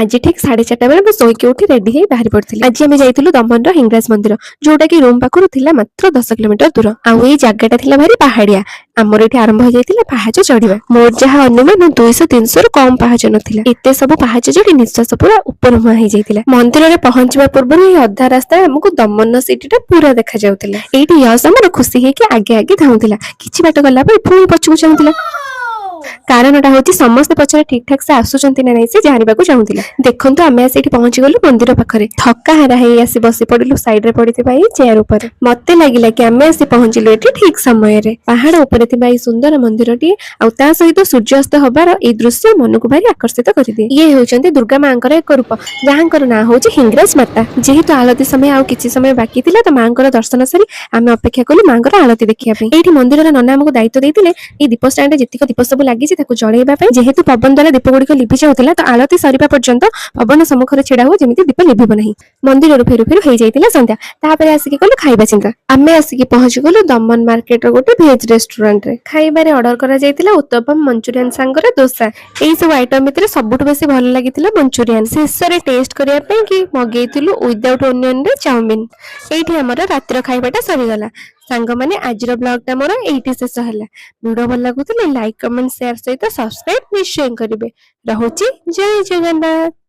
ଆଜି ଠିକ୍ 4:30 ବେଳେ ମୁଁ ଶୋଇକି ଉଠି ରେଡି ହେଇ ବାହାରି ପଡିଥିଲି। ଆଜି ଆମେ ଯାଇଥିଲୁ ଦମନର ହିଙ୍ଗରାଜ ମନ୍ଦିର, ଯୋଉଟା କି ରୁମ୍ ପାଖରୁ ଥିଲା ମାତ୍ର 10 କିଲୋମିଟର ଦୂର। ଆଉ ଏଇ ଜାଗାଟା ଥିଲା ଭାରି ପାହାଡିଆ। ଆମର ଏଠି ଆରମ୍ଭ ହେଇଯାଇଥିଲା ପାହାଚ ଚଢିବା। ମୋର ଯାହା ଅନୁମାନ, 200 300ରୁ କମ ପାହାଚ ନଥିଲା। ଏତେ ସବୁ ପାହାଚ ଚଢି ନିଶ୍ୱାସ ପୁରା ଉପର ମୁହାଁ ହେଇଯାଇଥିଲା। ମନ୍ଦିରରେ ପହଞ୍ଚିବା ପୂର୍ବରୁ ଏଇ ଅଧା ରାସ୍ତାରେ ଆମକୁ ଦମନ ସିଟିଟା ପୁରା ଦେଖାଯାଉଥିଲା। ଏଇଠି ୟଶ ଆମର ଖୁସି ହେଇକି ଆଗେ ଆଗେ ଧାଉଁଥିଲା। କିଛି ବାଟ ଗଲା ପରେ ପୁଣି ପଛକୁ ଚାହୁଁଥିଲା। କାରଣଟା ହଉଛି, ସମସ୍ତେ ପଛରେ ଠିକ ଠାକ ସେ ଆସୁଛନ୍ତି ନା ନାହିଁ, ସେ ଜାଣିବାକୁ ଚାହୁଁଥିଲା। ଦେଖନ୍ତୁ, ଆମେ ଆସି ଏଠି ପହଞ୍ଚି ଗଲୁ ମନ୍ଦିର ପାଖରେ। ଥକା ହାରା ହେଇ ଆସି ବସି ପଡିଲୁ ସାଇଡରେ ପଡିଥିବା ଏଇ ଚେୟାର ଉପରେ। ମତେ ଲାଗିଲା କି ଆମେ ଆସି ପହଞ୍ଚିଲୁ ଏଠି ଠିକ ସମୟରେ। ପାହାଡ ଉପରେ ଥିବା ଏଇ ସୁନ୍ଦର ମନ୍ଦିରଟିଏ ଆଉ ତା ସହିତ ସୂର୍ଯ୍ୟାସ୍ତ ହବାର ଏଇ ଦୃଶ୍ୟ ମନକୁ ଭାରି ଆକର୍ଷିତ କରିଦିଏ। ଇଏ ହେଉଛନ୍ତି ଦୁର୍ଗା ମାଙ୍କର ଏକ ରୂପ, ଯାହାଙ୍କର ନାଁ ହଉଛି ହିଙ୍ଗରାଜ ମାତା। ଯେହେତୁ ଆଳତି ସମୟ ଆଉ କିଛି ସମୟ ବାକି ଥିଲା, ତ ମାଙ୍କର ଦର୍ଶନ ସାରି ଆମେ ଅପେକ୍ଷା କଲୁ ମାଙ୍କର ଆଳତି ଦେଖିବା ପାଇଁ। ଏଇଠି ମନ୍ଦିରର ନନା ଆମକୁ ଦାୟିତ୍ୱ ଦେଇଥିଲେ ଏଇ ଦୀପ ଷ୍ଟାଣ୍ଡରେ ଯେତିକ ଦୀପ ସବୁ ଲାଗିଛି, ତାକୁ ଜଳେଇବା ପାଇଁ। ଯେହେତୁ ପବନ ଦ୍ୱାରା ଦୀପ ଗୁଡିକ ଲିଭି ଯାଉଥିଲା, ତ ଆଳତି ସରିବା ପର୍ଯ୍ୟନ୍ତ ପବନ ସମ୍ମୁଖରେ ଛିଡା ହୁଅ, ଯେମିତି ଦୀପ ଲିଭିବ ନାହିଁ। ମନ୍ଦିରରୁ ଫେରୁ ଫେରୁ ହେଇଯାଇଥିଲା ସନ୍ଧ୍ୟା। ତାପରେ ଆସିକି କଲୁ ଖାଇବା ଚିନ୍ତା। ଆମେ ଆସିକି ପହଞ୍ଚି ଗଲୁ ଦମନ ମାର୍କେଟର ଗୋଟେ ଭେଜ ରେଷ୍ଟୁରାଣ୍ଟରେ। ଖାଇବାରେ ଅର୍ଡର କରାଯାଇଥିଲା ଉତ୍ତପମ, ମଞ୍ଚୁରିଆନ ସାଙ୍ଗରେ ଦୋସା। ଏଇ ସବୁ ଆଇଟମ ଭିତରେ ସବୁଠୁ ବେଶୀ ଭଲ ଲାଗିଥିଲା ମଞ୍ଚୁରିଆନ। ଶେଷରେ ଟେଷ୍ଟ କରିବା ପାଇଁ କି ମଗେଇଥିଲୁ ୱିଦାଉଟ୍ ଓନିଅନରେ ଚାଉମିନ। ଏଇଠି ଆମର ରାତିର ଖାଇବାଟା ସରିଗଲା। ସାଙ୍ଗମାନେ, ଆଜିର ବ୍ଲଗଟା ମୋର ଏଇଠି ଶେଷ ହେଲା। ଭିଡିଓ ଭଲ ଲାଗୁଥିଲେ ଲାଇକ୍, କମେଣ୍ଟ, ସେୟାର ସହିତ ସବସ୍କ୍ରାଇବ ନିଶ୍ଚୟ କରିବେ। ରହୁଛି, ଜୟ ଜଗନ୍ନାଥ।